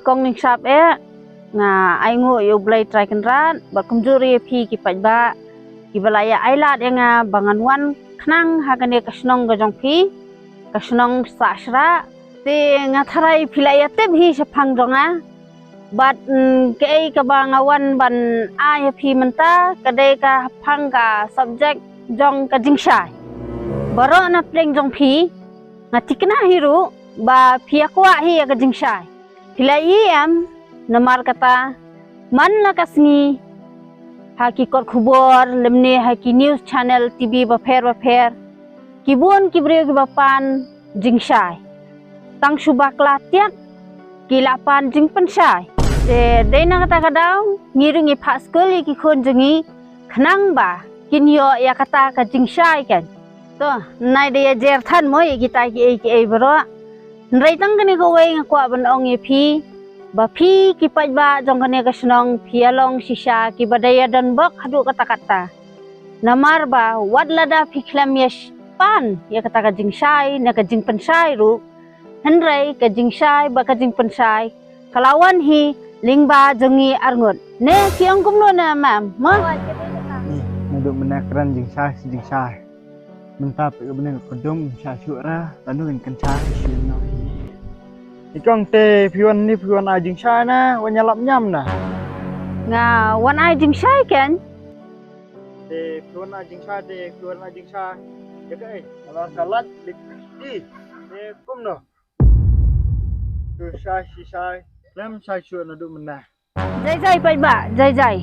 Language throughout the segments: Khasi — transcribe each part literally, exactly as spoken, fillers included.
Kong Ningshap eh, nga ai nguh ïa U Blei Trai Kynrad bad kumjuh ïa phi ki paidbah kiba la ïa ailad ïa nga ba ngan wan khnang ha kane ka shnong ka jong phi, ka shnong Sahshrah. Te nga tharai phi la ïa tip hi shaphang jong nga. Bad, mm, kaei kaba nga wan ban ai ha phi mynta ka dei ka shaphang ka subject jong ka jingshai. Baroh na pdeng jong phi nga thikna hi ruh ba phi ïa kwah hi ïa ka jingshai. Phi la ïohi em, namar kata man la ka sngi ha ki kot khubor lymne ha ki news channel T V bapher bapher, ki bun ki briew kiba pan jingshai. Tang shu bakla tiat ki la pan jingpynshai. Te dei na kata ka daw ngi ruh ngi phah skul ïa ki khun jong ngi khnang ba kin ïoh ïa kata ka jingshai kan. To, nai dei ïa jer than mo ïa kita kiei kiei baroh. Hynrei tang kane kawei nga kwah ban ong ïa phi ba phi ki paidbah jong kane ka shnong phi ïa long shisha kiba dei ïa donbok haduh katta katta. Namar ba wat lada phi khlem ïa sh- pan ïa kata ka jingshai ne ka jingpynshai ruh. Hynrei ka jingshai bad ka jingpynshai ka la wan hi lyngba jong ngi arngut. Ne phi ong kumno ne mam? Mo? Ni, naduh mynne kren jingshai shi jingshai. Mynta phi ka bneng ka dum sha shu ra, lano kan kan sha shu no. Ni kong te phi wan ni phi wan ai jingshai na, wan ïalap ñiam na. Nga wan ai jingshai kan? Te phi wan ai jingshai, te phi wan ai jingshai. Ïa kaei? Ala ka lait lik di. Te kumno? Shu shai shi shai. Khlem shai shuh naduh mynne. Jai jai paidbah, jai jai.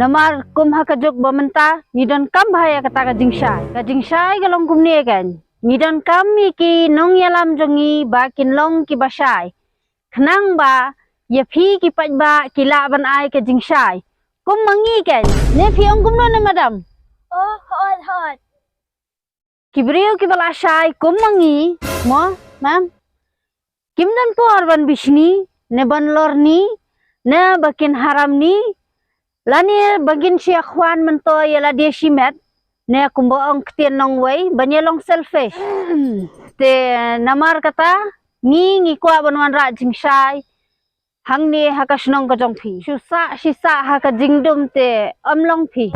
Namar kum ha ka juk ba mynta ngi donkam bha ïa kata ka jingshai. Ka jingshai ka long kumne kan. Ngi donkam ïa ki nongïalam jong ngi ba kin long kiba shai. Khnang ba ïa phi ki paidbah ki lah ban ai ka jingshai kum ma ngi kan. Ne phi ong kumno ne madam? Oh, hot, hot. Ki briew kiba la shai kum ma ngi mo, mam. Kim don por ban bishni ne ban lorni ne ba kin haramni. Lane ba kin shia khwan mynta ïa lade shimet ne kumba ong ktien nongwei ban ïa long selfish. Te namar kata ngi ngi kwah ban wanrah jingshai hangne ha ka shnong ka jong phi. Shu sah shi sah ha ka jingdum te ym long phi.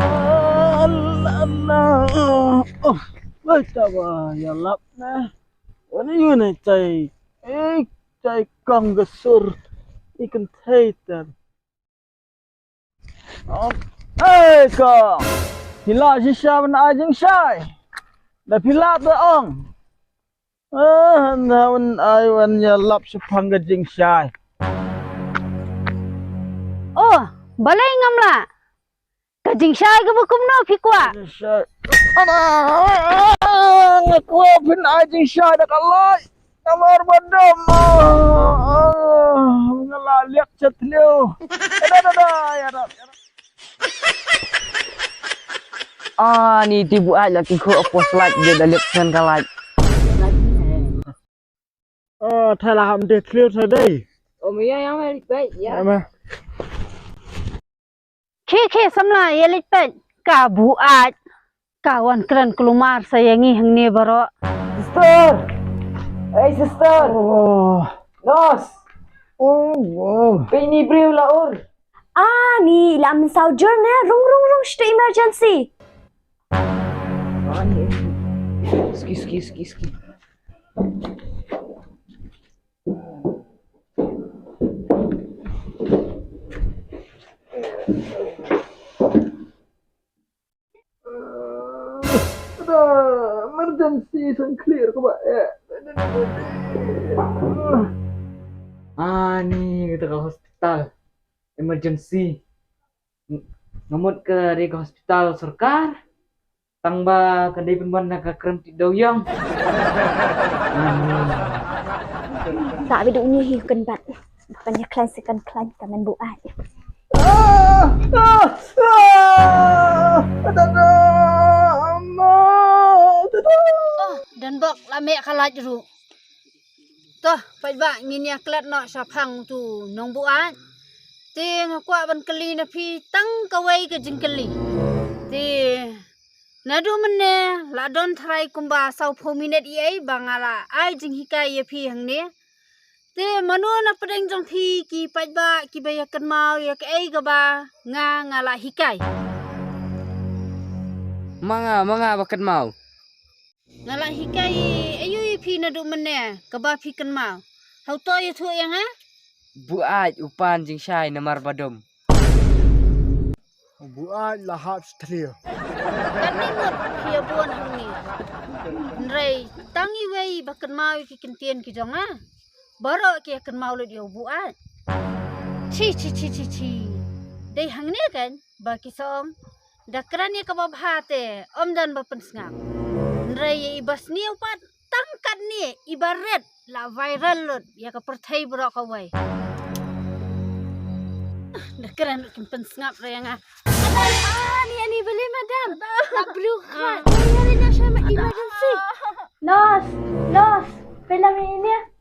Lai ta ba ïalap ne. Wan ïu ne tai. Eh, tai kong ka sur. I kan thei tan. Ei kong, phi lah shisha ban ai jingshai? Da phi lah te ong. Ah, na wan ai wan ïalap shaphang ka jingshai. Oh, balei ngam lah? Ka jingshai kaba kumno phi kwah? Jingshai. Ana, nga kwah phin ai jingshai da ka lait. Namar ba dom, ah, ah, nga la liak cha thliew. Da, da, da, ïa da, ïa da. Ah, ni ti bu ai la ki kho apos lait de da liak chen ka lait. Ah, tha la ham de thliew tha dei. Om ïa yang ma lik bai ïa. Ïa ma. Khie khie samla ïa leit peit ka buaid ka wan kren kulmar sa ïa ngi hangne baroh. Sister! Hey sister! Oh. Nurse! Oh, oh. Peit ni briew la ur. Ah, ni la mynsaw jur ne rung rung rung shtu emergency. Ah, ni. Ski ski ski ski. Ada emergency sang clear ko ba eh. Ah, ni kita ke hospital emergency. Nga mut ka dei ka hospital sorkar. Tang ba ka dei pynban na ka krem ti dau yong. Sa bi du ni hi kan bat. Kan ya klan si kan klan ka men bu ai. Ah, ah, ah, da, da, ma, da, da. Oh, dan bok la me ka laj ru. Toh, paidbah ngin ïa klet noh shaphang tu nong buaid. Te nga kwah ban kylli na phi tang kawei ka jingkylli. Te naduh mynne la don tharai kumba sawphew minit ïa ei ba nga la ai jinghikai ïa phi hangne. Te mano na pdeng jong phi ki paidbah kiba ïa kynmaw ïa kaei kaba nga nga la hikai? Ma nga, ma nga ba kynmaw. Nga la hikai aïu ïa phi naduh mynne kaba phi kynmaw? Hau to ïathuh ïa nga. Buaid u pan jingshai namar ba dum. Buaid la hap shtria. Katne ngut phi ïa bun hangne. Hynrei tang iwei ba kynmaw ïa ki kyntien ki jong nga. Baroh ki ïa kynmaw lut ïa u buaid. Chi chi chi chi chi. Dei hangne kan ba ki sa ong. Da kren ïa kaba bha te ym don ba pynsngap. Hynrei ïa i ba sniew pat tang katne i ba rit la viral lut ïa ka pyrthei baroh kawei. Da kren lut kim pynsngap re nga. Ani ani beli madam. La blu khat. Ïa ri na shama emergency. Nurse, nurse, pynlong ini.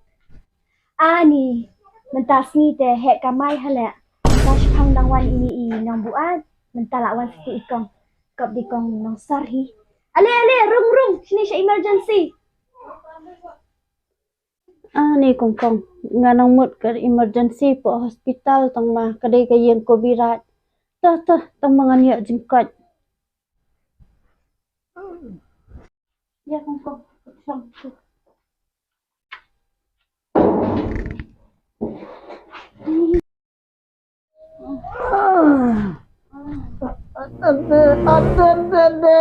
Ani, mynta sngi te heh kamai hale. Mynta shipang dang wan ini i nongbuaid. Mynta la wan siti i kong. Kop di kong nongsor hi. Ale ale, rung rung, shini sha emergency. Ani kong kong, nga nang mut ka emergency po hospital tang ma ka dei ka ïing ko birat. Tah tah, tang ma ngan ïa jingkot. Ïa kong kong. Ade, ade, ade, ade.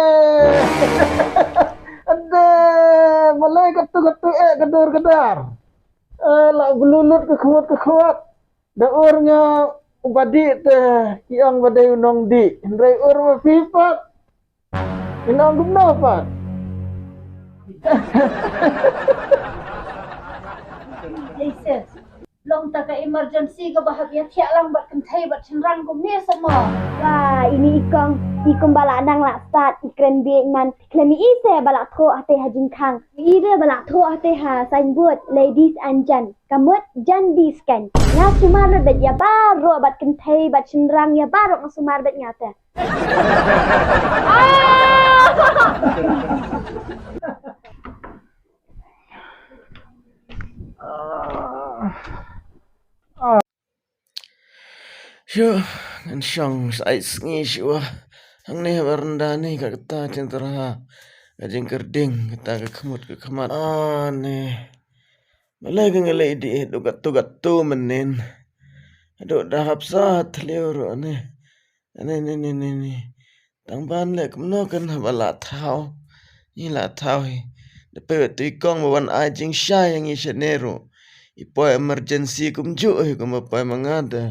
Ade, balei katu katu eh kedar kedar. Eh, la blulut ke kuat ke kuat. Da ur nga uba dih te ki ong ba dei u nongdih. Hynrei ur ba phi pat. Ina ngum na pat. Jesus. Long ta ka emergency ka ba hap ïa thiah lang bad kynthei bad shynrang kumne sa mo. Wa, ini i kong, i kum ba la nang la sat, i kren bieit man, khlem i se ba la thoh hate ha jingkhang. I de ba la thoh hate ha signboard, ladies and gent. Ka mut jan di sken. Nga sumar bad ïa baroh bad kynthei bad shynrang ïa baroh nga sumar bad nga te. Shu, ngan shong sa ai sngi shu. Hangne ha baranda ni ka kata jingtyrha. Ka jingkyrding kata ka khmut ka khmat. Ah, ne. Balei ka ngi leh dih, duk atu atu mynnin. Duk da hap sa thliew ruh ne. Ne, ne, ne, ne, ne. Tang ban leh kumno kan haba la thaw. Ngi la thaw hi. Da pei wa tu i kong ba wan ai jingshai ïa ngi shane ruh. I poi emergency kumjuh hi kumba poi ma nga da.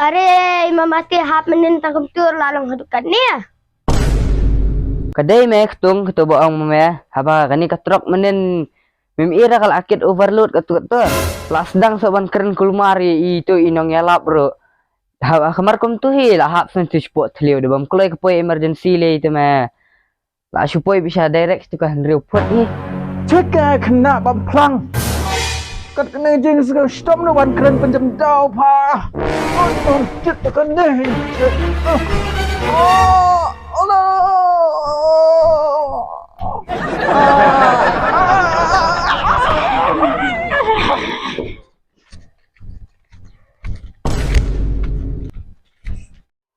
Are, i mama te hap mynnin tang kumtur la long haduh katne. Ka dei me Ktung, katu ba ong me, haba kane ka trok mynnin mem ira ka la kit overload katu katu. La sdang sa ban kren kulmar i tu i nongïalap ruh. Haba kamar kumtu hi la hap shen tu spot thliew da bam kloi ka poi emergency lei te me. La shu poi bishar direct tu ka hynriew phut hi. Cheka khynnah bam phlang. Kat kane jing sngewshitom na wan kren pynjam daw pha. Oi, oi, chit ta kane. Oh, oh, no.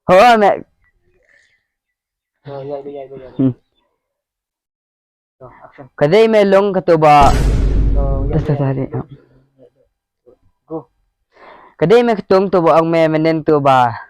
Ho, me. Oh, ya, ya, ya, ya. Hmm. Ka dei me long katu ba. Tah, tah, tah, dei. Ka dei me Ktung tu ba ong me mynnin tu ba.